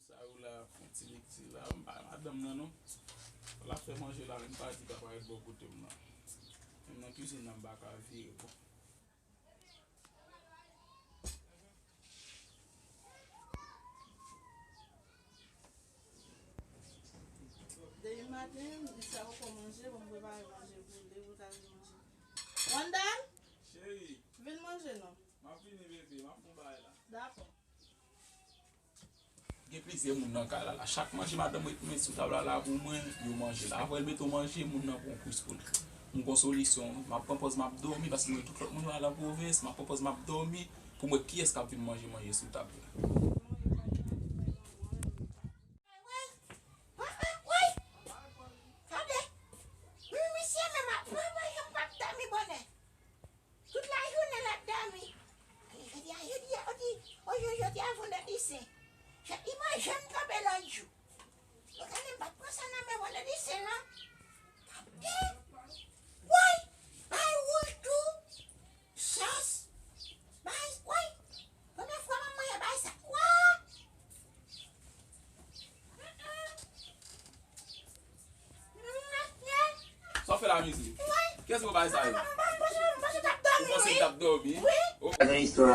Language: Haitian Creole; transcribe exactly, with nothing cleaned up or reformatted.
Sa yo la, fè yon ti lekti la, m pa madanm nan non. L ap fè manje la, men m pa di pa parèt bò kote m nan. Menm nan kizin nan, m pa ka vire bon. Depi maten, m di sa poko manje, bon, m prepare manje pou li, pou l ta vin manje. Wanda! Cheri! Vin manje non. M ap vini, bebe, m ap fè yon bagay la. Dakò. Gen plizyè moun nan kay la, la. Chak manje madanm mwen met sou tab la, la pou mwen, yo manje la. Apre l mete w manje, moun nan pran kwis pou li. M gon solisyon, m ap pran pòz, m ap dòmi, paske mwen tout lòt moun yo al an pwovens, m ap pran pòz, m ap dòmi, pou m wè kiyès k ap vin manje manje sou tab la. Woy, woy, woy, woy. Tande. Wi, misye menm ap pran manje, m p ap dòmi bonè. Tout lajounen l ap dòmi. Jodi a, jodi a, jodi, o, jodi a vandredi sen. Jodi mwen janm kanpe lòt jou. Ou konnen m pa t pran sa nan men vandredi sen non. Tande. Woy, bay wouj tou. Sòs. Bay, woy. Premye fwa m ap manje bay sa. Wa! Sa w fè la, mezi? Kiyès ki bay sa yo? Ou panse m t ap dòmi? Wi. Oh. Gade istwa.